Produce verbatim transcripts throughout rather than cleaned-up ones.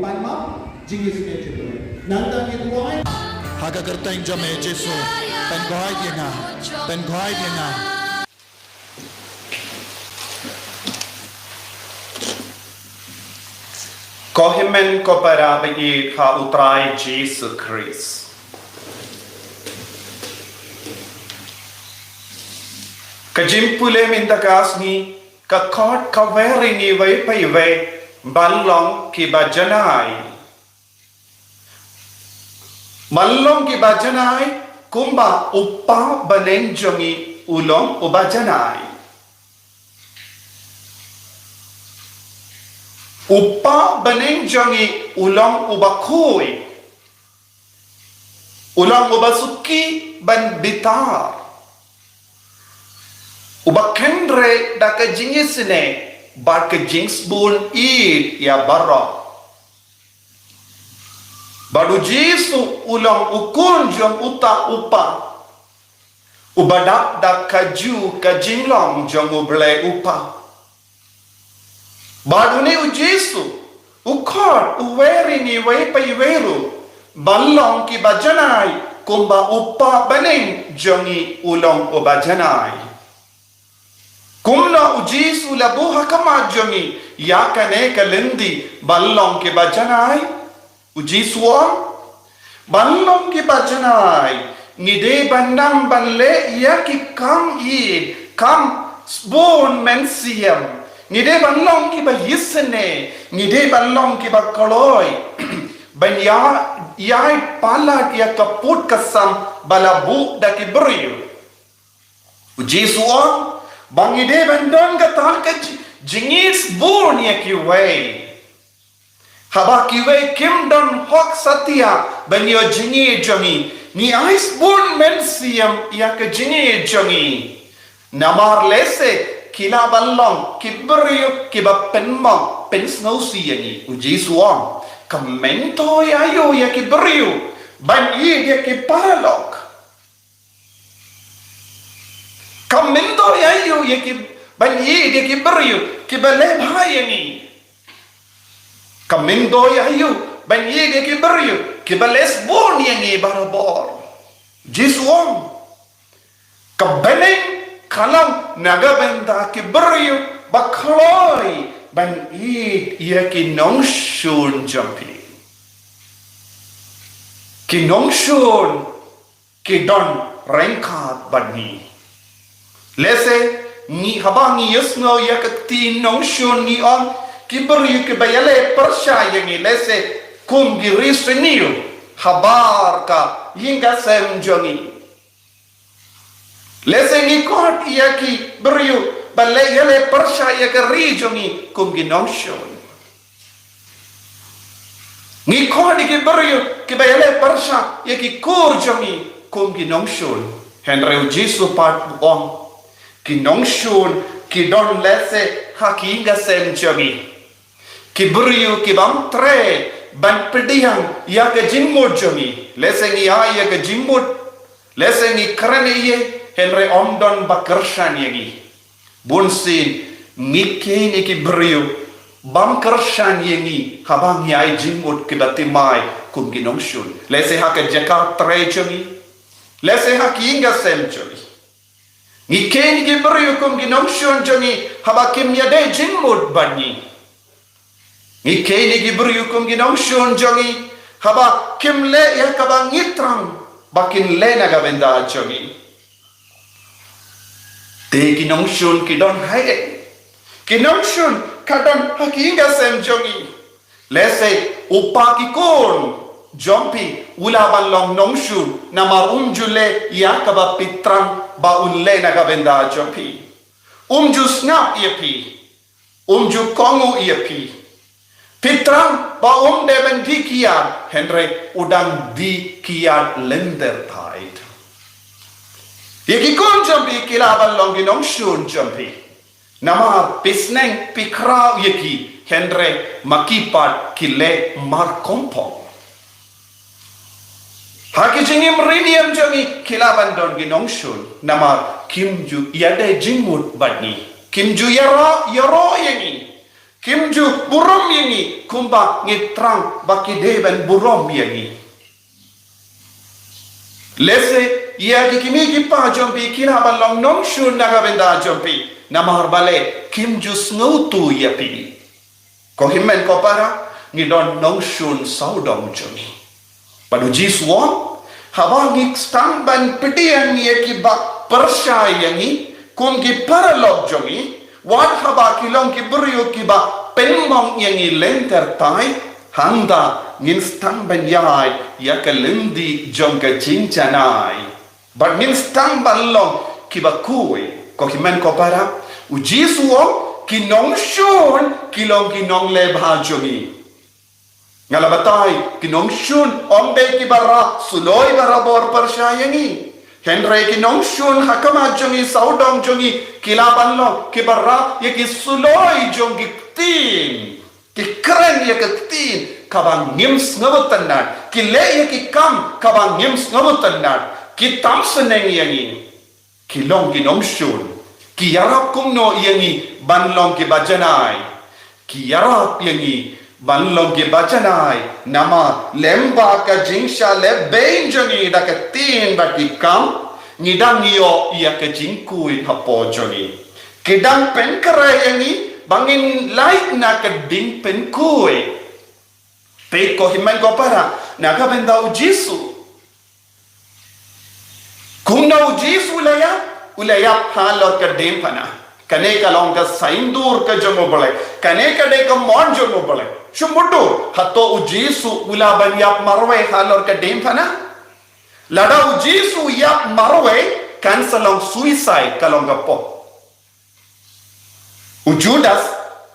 Pan ma, jingïaseng jong u. Nangta ngi duwai. Ha ka kyrteng jong me Jisu, pynkoit ïa nga, pynkoit ïa nga. Ko hynmen ko para ba ïeit ha U Trai Jisu Khrist. Ka jingpule mynta ka sngi, ka khot ka wer ïa ngi iwei pa iwei ban long kiba janai. Ban long kiba janai, kumba U Kpa bneng jong ngi u long uba janai. U Kpa bneng jong ngi u long uba khuid. U long uba suki ban bitar. Uba kynrei da ka jingïaseng bad ka jingsbun ïa baroh. Bad U Jisu u long u khun jong uta U Kpa. Uba dap da kajuh ka jinglong jong U Blei U Kpa. Bad une U Jisu, u khot u wer ïa ngi iwei pa iwei ruh, ban long kiba janai, kumba U Kpa bneng jong ngi u long uba janai. Kumno U Jisu la buh ha khmat jong ngi, ïa kane ka lynti, ban long kiba janai. U Jisu u ong, ban long kiba janai, ngi dei ban nang ban leh ïa ki kam ïeit, kam sbun mynsiem. Ngi dei ban long kiba ïaseng, ngi dei ban long kiba kloi. Ban ïa, ïai palat ïa ka put ka sam ba la buh da ki briew. U Jisu u ong, ba ngi dei ban don kata ka ji-, jingïeit sbun ïa kiwei. Haba kiwei kim don hok satia ban ïoh jingïeit jong ngi, ngi ai sbun mynsiem ïa ka jingïeit jong ngi. Namar lehse ki lah ban long ki briew kiba pynmong pynsngewsih ïa ngi. U Jisu u ong, ka myntoi aïu ïa ki briew ban ïeit ïa ki paralok. Ka myntoi aïu ïa ki, ban ïeit ïa ki briew kiba leh bha ïa ngi. Ka myntoi aïu, ban ïeit ïa ki briew kiba leh sbun ïa ngi barabor. Jisu u ong, ka bneng ka long na ka bynta ki briew ba kloi ban ïeit ïa ki nongshun jong phi. Ki nongshun ki don ryngkat bad ngi. Lehse ngi, haba ngi ïohsngew ïa ka ktien nongshun ngi ong, ki briew kiba ïaleh pyrshah ïa ngi, lehse kum ki ri sniew habar ka ïing ka sem jong ngi. Lehse ngi khot ïa ki briew ba leh, ïaleh pyrshah ïa ka ri jong ngi kum ki nongshun. Ngi khot ïa ki briew kiba ïaleh pyrshah ïa ki kur jong ngi kum ki nongshun. Hynrei U Jisu pat u ong, ki nongshun ki don lehse ha ki ïing ka sem jong ngi. Ki briew ki bym treh ban pdiang ïa ka jingmut jong ngi. Lehse ngi ai ïa ka jingmut, lehse ngi kren ïa, hynrei ym don ba kyrshan ïa ngi. Bunsien ngi kheiñ ïa ki briew bym kyrshan ïa ngi haba ngi ai jingmut kiba thymmai kum ki nongshun. Lehse ha ka jaka trei jong ngi, lehse ha ki ïing ka sem jong ngi. Ngi kheiñ ïa ki briew kum ki nongshun jong ngi haba kim ïadei jingmut bad ngi. Ngi kheiñ ïa ki briew kum ki nongshun jong ngi haba kim leh ïa kaba ngi thrang ba kin leh na ka bynta jong ngi. Te ki nongshun ki don haei? Ki nongshun ka don ha ki ïing ka sem jong ngi. Lehse u kpa ki khun jong phi u lah ban long nongshun, namar um ju leh ïa kaba phi thrang ba un leh na ka bynta jong phi. Um ju sngap ïa phi. Um ju kohnguh ïa phi. Phi thrang ba um dei ban die kiad, hynrei u dang die kiad lynter thait. Ïa ki khun jong phi ki lah ban long ki nongshun jong phi. Namar phi sneng phi khraw ïa ki, hynrei ma ki pat ki leh markhongpong. Ha ki jingim ri niam jong ngi ki lah ban don ki nongshun, namar kim ju ïadei jingmut bad ngi. Kim ju ïaroh, ïaroh ïa ngi. Kim ju burom ïa ngi kumba ngi thrang ba ki dei ban burom ïa ngi. Lehse ïa ki kmie ki kpa jong phi ki lah ban long nongshun na ka bynta jong phi, namar balei? Kim ju sngewthuh ïa phi. Ko hynmen ko para, ngi don nongshun sawdong jong ngi. Bad u Jisu u ong, haba ngi sdang ban pdiang ïa kiba pyrshah ïa ngi kum ki paralok jong ngi, wat haba ki long ki briew kiba pynmong ïa ngi lynter tai, hangta ngin sdang ban ïaid ïa ka lynti jong ka jingjanai. Bad ngin sdang ban long kiba khuid. Ko hynmen ko para, u Jisu u ong, ki nongshun ki long ki nongleh bha jong ngi. Nga la batai, ki nongshun ym dei kiba rah suloi barabor pyrshah ïa ngi. Hynrei ki nongshun ha khmat jong ngi, sawdong jong ngi, ki lah ban long kiba rah ïa ki suloi jong ki ktien. Ki kren ïa ka ktien kaba ngim sngewtynnat, ki leh ïa ki kam kaba ngim sngewtynnat, ki tam sneng ïa ngi. Ki long ki nongshun. Ki ïarap kumno ïa ngi ban long kiba janai? Ki ïarap ïa ngi ban long kiba janai, namar lem bad ka jingshah lehbeiñ jong ngi da ka ktien bad ki kam, ngi dang ïoh ïa ka jingkhuid hapoh jong ngi. Ki dang pynkhreh ïa ngi ba ngin lait na ka ding pynkhuid. Peit ko hynmen ko para, na ka bynta u Jisu. Kumno u Jisu u la ïap? U la ïap halor ka diengphna. Kane ka long ka saiñdur ka jong u Blei. Kane ka dei ka mon jong u Blei. Shu mutdur, hato u Jisu u lah ban ïap marwei halor ka diengphna? Lada u Jisu u ïap marwei, kan sa long suicide, ka long ka pop. U Judas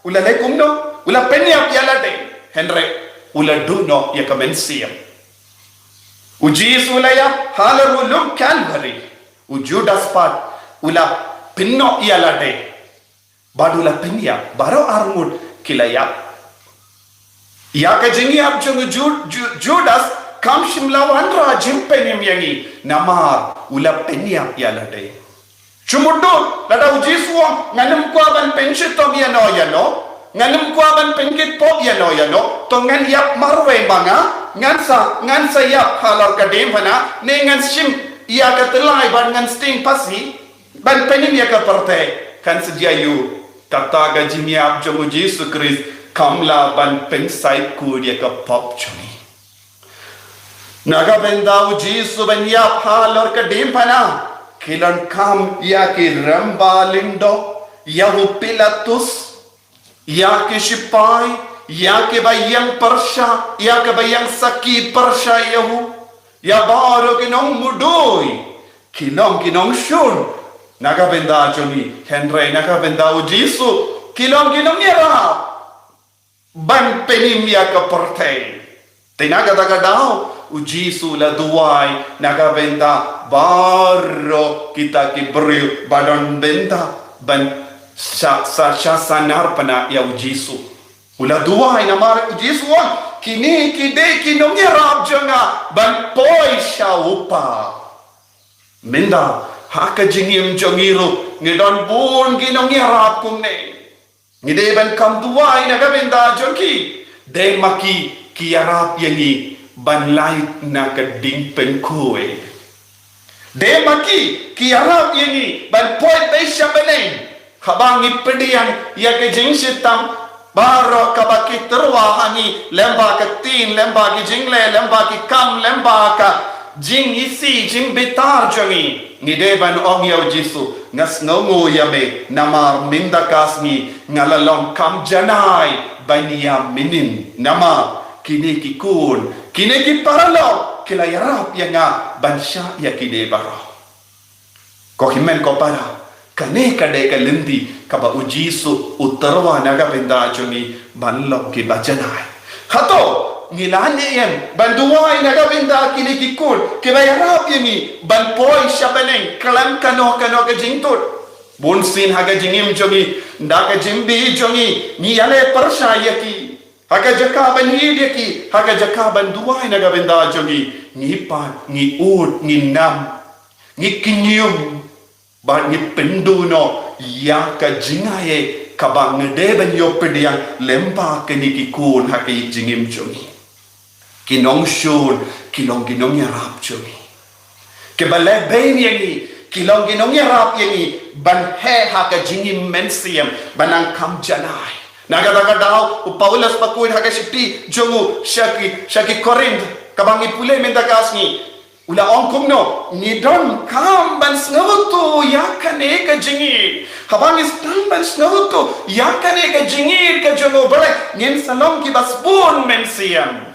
u la leh kumno? U la pynïap ïa lade. Hynrei u la duh noh ïa ka mynsiem. U Jisu u la ïap halor u lum Calvary. U Judas pat u la pynnoh ïa lade. Bad u la pynïap, baroh arngut ki la ïap. Ïa ka jingïap jong u Ju-, Ju-, Judas kam shym la wanrah jingpynim ïa ngi, namar u la pynïap ïa lade. Shu mutdur, lada u Jisu u ong, ngan ym kwah ban pynshitom ïano ïano, ngan ym kwah ban pynkit pop ïano ïano, to ngan ïap marwei ma nga, ngan sa, ngan sa ïap halor ka diengphna, ne ngan shim ïa ka tyllai bad ngan sting phasi ban pynim ïa ka pyrthei, kan sa jia ïa u. Kata ka jingïap jong u Jisu Khrist kam lah ban pynsait khuid ïa ka pop jong ngi. Na ka bynta u Jisu ban ïap halor ka diengphna, ki donkam ïa ki rangbah lyngdoh, ïa u Pilatus, ïa ki shipai, ïa kiba ïeng pyrshah, ïa kiba ïeng sakhi pyrshah ïa u, ïa baroh ki nongmudui. Ki long ki nongshun na ka bynta jong ngi, hynrei na ka bynta u Jisu ki long ki nongïarap ban pynim ïa ka pyrthei. Te na kata ka daw u Jisu u la duwai na ka bynta baroh kita ki briew ba don bynta ban sa, sa, sa sanar pynah ïa u Jisu. U la duwai namar u Jisu u ong, kine ki dei ki nongïarap jong nga ban poi sha u Kpa. Mynta ha ka jingim jong ngi ruh ngi don bun ki nongïarap kumne. Ngi dei ban kham duwai na ka bynta jong ki. Dei ma ki ki ïarap ïa ngi ban lait na ka ding pynkhuid. Dei ma ki ki ïarap ïa ngi ban poi beit sha bneng. Haba ngi pdiang ïa ka jingshitom baroh kaba ki tyrwa ha ngi, lem bad ka ktien, lem bad ki jingleh, lem bad ki kam, lem bad ka jingisih jingbitar jong ngi, ngi dei ban ong ïa u Jisu, nga sngewnguh ïa me, namar mynta ka sngi nga la long kham janai ban ïa mynnin, namar kine ki khun, kine ki paralok ki la ïarap ïa nga ban shah ïa kine baroh. Ko hynmen ko para, kane ka dei ka lynti kaba u Jisu u tyrwa na ka bynta jong ngi ban long kiba janai. Hato ngi la ne em ban duwai na ka bynta kine ki khun kiba ïarap ïa ngi ban poi sha bneng khlem kano kano ka jingtut? Bun sien ha ka jingim jong ngi, da ka jingbi jong ngi, ngi ïaleh pyrshah ïa ki. Ha ka jaka ban ïeit ïa ki, ha ka jaka ban duwai na ka bynta jong ngi, ngi pat, ngi ud, ngi nam, ngi kynñium, bad ngi pynduh noh ïa ka jingaiei kaba nga dei ban ïoh pdiang lem bad kine ki khun ha ka jingim jong ngi. Ki nongshun ki long ki nongïarap jong ngi. Kiba leh beiñ ïa ngi ki long ki nongïarap ïa ngi ban heh ha ka jingim mynsiem, ban nang kham janai. Na kata ka daw u Paulus bakhuid ha ka shithi jong u sha ki, sha ki Korinth, kaba ngi pule mynta ka sngi, u la ong kumno: Ngi donkam ban sngewthuh ïa kane ka jingïeit. Haba ngi sdang ban sngewthuh ïa kane ka jingïeit ka jong U Blei, ngin sa long kiba sbun mynsiem.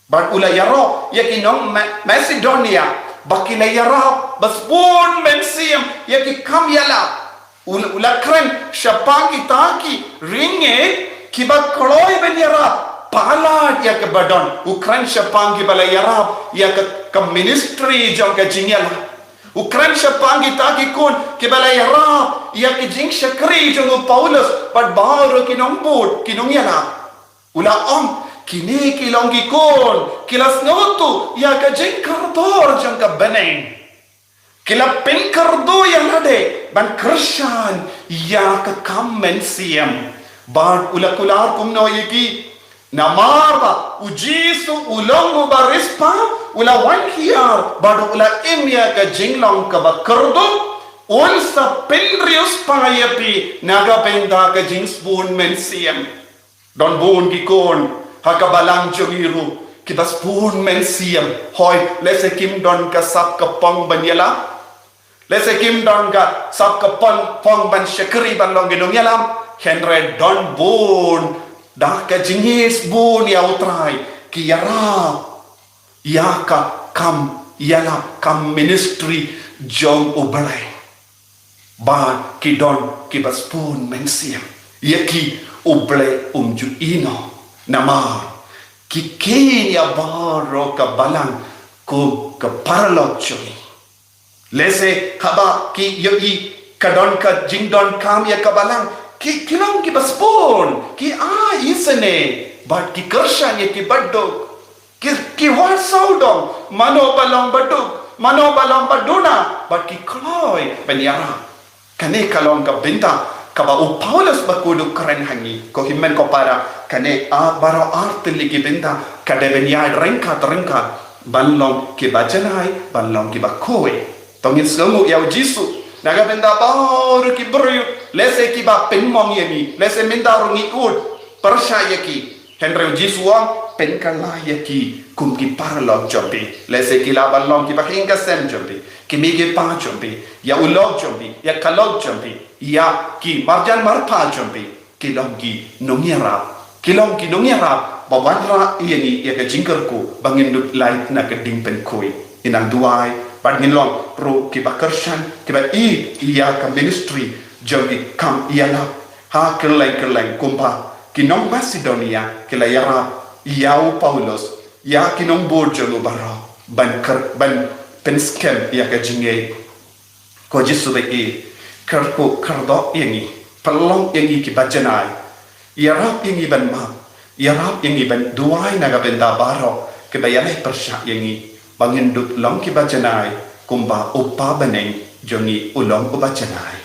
Bad u la ïaroh ïa ki nong Ma-, Macedonia ba ki la ïarap ba sbun mynsiem ïa ki kam ïalap. U la, u la kren shaphang kita ki ringeit kiba kloi ban ïarap palat ïa kaba don. U kren shaphang kiba la ïarap ïa ka, ka ministry jong ka jingïalap. U kren shaphang kita ki khun kiba la ïarap ïa ka jingshakri jong u Paulus bad baroh ki nongbud, ki nongïalap. U la ong, kine ki long ki khun ki la sngewthuh ïa ka jingkordor jong ka bneng. Ki la pynkyrduh ïa lade ban kyrshan ïa ka kam mynsiem. Bad u la kular kumno ïa ki? Namar ba u Jisu u long uba riewspah, u la wan hiar bad u la im ïa ka jinglong kaba kyrduh, un sa pynriewspah ïa phi na ka bynta ka jingsbun mynsiem. Don bun ki khun ha ka balang jong ngi ruh kiba sbun mynsiem. Hooid, lehse kim don ka sap ka phong ban ïalap. Lehse kim don ka sap ka phong, phong ban shakri ban long ki nongïalam. Hynrei don bun da ka jingïeit sbun ïa U Trai ki ïarap ïa ka kam ïalap, kam ministry jong U Blei. Bad ki don kiba sbun mynsiem ïa ki U Blei um ju ïehnoh. Namar ki kheiñ ïa baroh ka balang kum ka paralok jong ngi. Lehse haba ki ïohi ka don ka jingdonkam ïa ka balang, ki, ki long kiba sbun, ki ai isynei bad ki kyrshan ïa kiba duk. Ki, ki wad sawdong mano ba long ba duk, mano ba long ba duna, bad ki kloi ban ïarap. Kane ka long ka bynta kaba u Paulus bakhuid u kren ha ngi. Ko hynmen ko para, kane a baroh ar tylli ki bynta ka dei ban ïaid ryngkat ryngkat ban long kiba janai, ban long kiba khuid. To ngin sngewnguh ïa U Jisu na ka bynta baroh ki briew, lehse kiba pynmong ïa ngi, lehse mynta ruh ngi ud pyrshah ïa ki. Hynrei U Jisu u ong, pynkylla ïa ki kum ki paralok jong phi. Lehse ki lah ban long kiba hiar ka sem jong phi, ki mei ki pa jong phi, ïa u lok jong phi, ïa ka lok jong phi, ïa ki marjan marpa jong phi. Ki long ki nongïarap, ki long ki nongïarap ba wanrah ïa ngi ïa ka jingkyrkhu ba ngin lut lait na ka diengpynkhuid. Ngin nang duwai bad ngin long ruh kiba kyrshan, kiba ïeit ïa ka ministry jong ki kam ïalap. Ha kylleng kylleng kumba ki nong Macedonia ki la ïarap ïa u Paulus, ïa ki nongbud jong u baroh, ban kyr-, ban pynskhem ïa ka jingïeit. Ko Jisu ba ïeit, kyrkhu kyrdoh ïa ngi, pynlong ïa ngi kiba janai, ïarap ïa ngi ban map, ïarap ïa ngi ban duwai na ka bynta baroh kiba ïaleh pyrshah ïa ngi, ba ngin dup long kiba janai kumba U Kpa bneng jong ngi u long uba janai.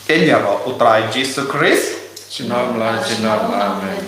Ïaroh U Trai Jisu Khrist. Junom la junom. Amen.